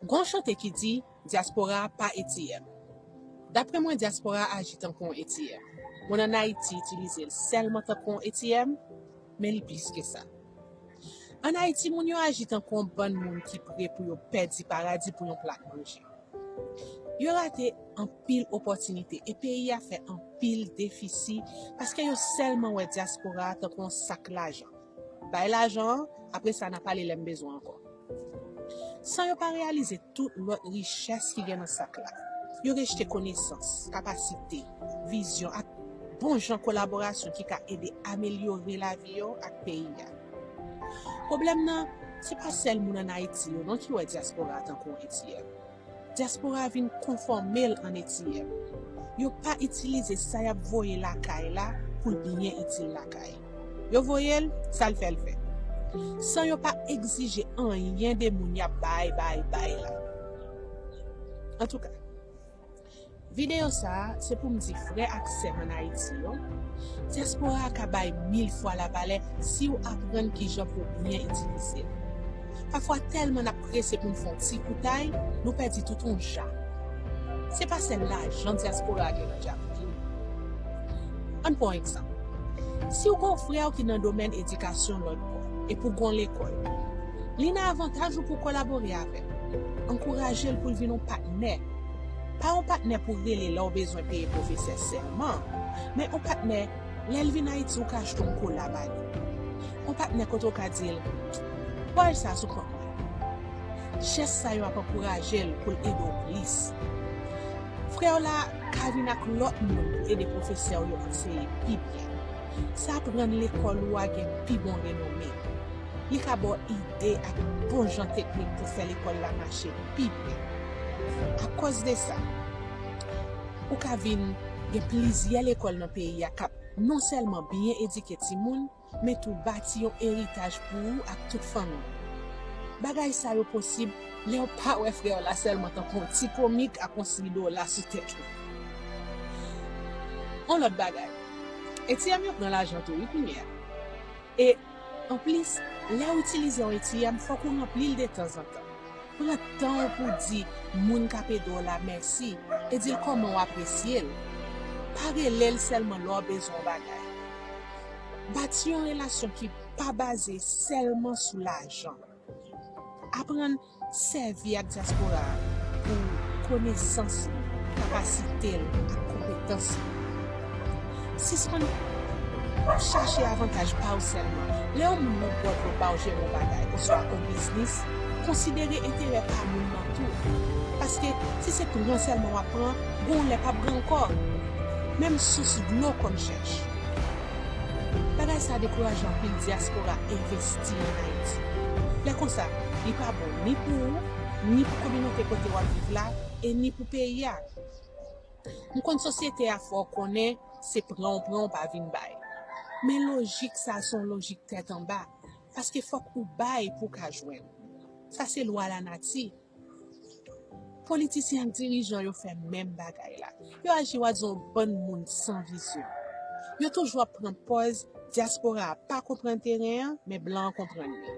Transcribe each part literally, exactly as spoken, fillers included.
Gon chante ki di, dyaspora a pa A T M. Dapre mwen, dyaspora a aji tankou yon A T M. Moun ann Ayiti itilize l sèlman tankou yon A T M, men li plis ke sa. Ann Ayiti, moun yo aji tankou yon bann moun ki pre pou yo pèdi paradi pou yon plat manje. Yo rate anpil opòtinite e peyi a fè anpil defisi paske yo sèlman wè dyaspora a tankou yon sak lajan. Bay lajan an, apre sa n a pale lè m bezwen ankò. San yo pa reyalize tout lòt richès ki gen nan sak la. Yo rejte konesans, kapasite, vizyon ak bon jan kolaborasyon ki ka ede amelyore lavi yo ak peyi a. Pwoblèm nan, se pa sèl moun ann Ayiti yo non ki wè dyaspora a tankou yon A T M. Dyaspora a vin konfòme l an A T M. Yo pa itilize sa y ap voye lakay la pou l byen itil lakay. Yo voye l, sa l fè l fè. San yo pa egzije anyen de moun y ap bay, bay, bay la. Antouka, videyo sa a, se pou m di frè ak sè m ann Ayiti yo, dyaspora a ka bay mil fwa lavalè si w aprann kijan pou w byen itilize l. Pafwa tèlman n ap prese pou n fè yon ti koutay, nou pèdi tout yon ja. Se pa sèl lajan dyaspora a gen nan djak li. Ann pran yon egzanp. Si w gen yon frè w ki nan domèn edikasyon lòt bò, epi w gen yon lekòl, li nan avantaj ou pou w kolabore avè l. Ankouraje l pou l vin yon patnè. Pa yon patnè pou rele lè w bezwen peye pwofesè sèlman, men yon patnè, lè l vin Ayiti, ou ka achte yon kola ba li. Yon patnè kote w ka di l, "Bay sa sou kont mwen." Jès sa yo ap ankouraje l pou l ede w plis. Frè w la ka vin ak lòt moun pou ede pwofesè w yo anseye pi byen. Sa ap rann lekòl ou a gen pi bon renome. Li ka ba w ide ak bon jan teknik pou fè lekòl la mache pi byen. Akòz de sa, ou ka vin gen plizyè lekòl nan peyi a k ap non sèlman byen edike timoun, men tou bati yon eritaj pou ou ak tout fanmi w. Bagay sa yo posib lè w pa wè frè w la sèlman tankou yon ti komik ak yon seri dola sou tèt li. Yon lòt bagay, A T M yo pran lajan tou wi kounye a. E anplis, lè w itilize yon A T M, fòk ou ranpli l detanzantan. Pran tan w pou w di moun k ap ede w la mèsi e di l kòman w apresye l. Pa rele l sèlman lè w bezwen yon bagay. Bati yon relasyon ki pa baze sèlman sou lajan. Aprann sèvi ak dyaspora a pou konesans li, kapasite l ak konpetans li. Sispann chache avantaj pa w sèlman. Lè yon moun nan bò dlo ba w jere yon bagay oswa yon biznis, konsidere enterè pa moun nan tou. Paske si se pran sèlman w ap pran, gon lè p ap gen ankò. Menm sous dlo konn chèch. Bagay sa dekouraje anpil dyaspora envesti ann Ayiti. Lè konsa, li pa bon ni pou ou, ni pou kominote kote w ap viv la, e ni pou peyi a. M konn sosyete a fè w konnen se pran w pran, w pa vin bay. Men lojik sa a se yon lojik tèt anba, paske fòk ou bay pou w ka jwenn. Sa se lwa lanati. Politisyen ak dirijan yo fè menm bagay la. Yo aji w a di yon bann moun san vizyon. Yo toujou ap pran pòz dyaspora a pa konprann teren an, men blan an konprann li.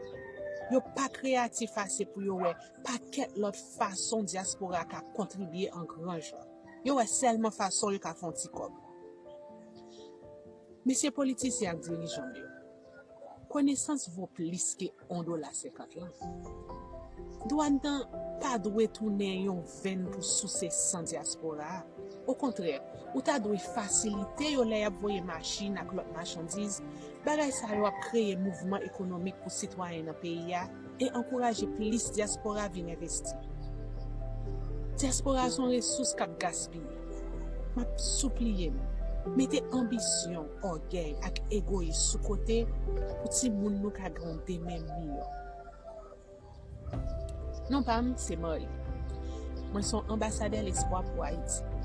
Yo pa kreyatif ase pou yo wè pakèt lòt fason dyaspora a ka kontribye an gran jan. Yo wè sèlman fason yo ka fè yon ti kòb. Mesye politisyen ak dirijan m yo, konesans vo plis ke yon dola senkant lan. Dwàn nan pa dwe tounen yon venn pou souse san dyaspora a. Okontrè, ou ta dwe fasilite yo lè y ap voye machin ak lòt machandiz. Bagay sa yo ap kreye mouvman ekonomik pou sitwayen nan peyi a e ankouraje plis dyaspora vin envesti. Dyaspora a se yon resous k ap gaspiye. M ap sipliye nou, mete anbisyon, ògèy ak egoyis sou kote pou timoun nou ka gen yon demen miyò. Non pa m se Marly. Mwen se yon anbasadè lespwa pou Ayiti.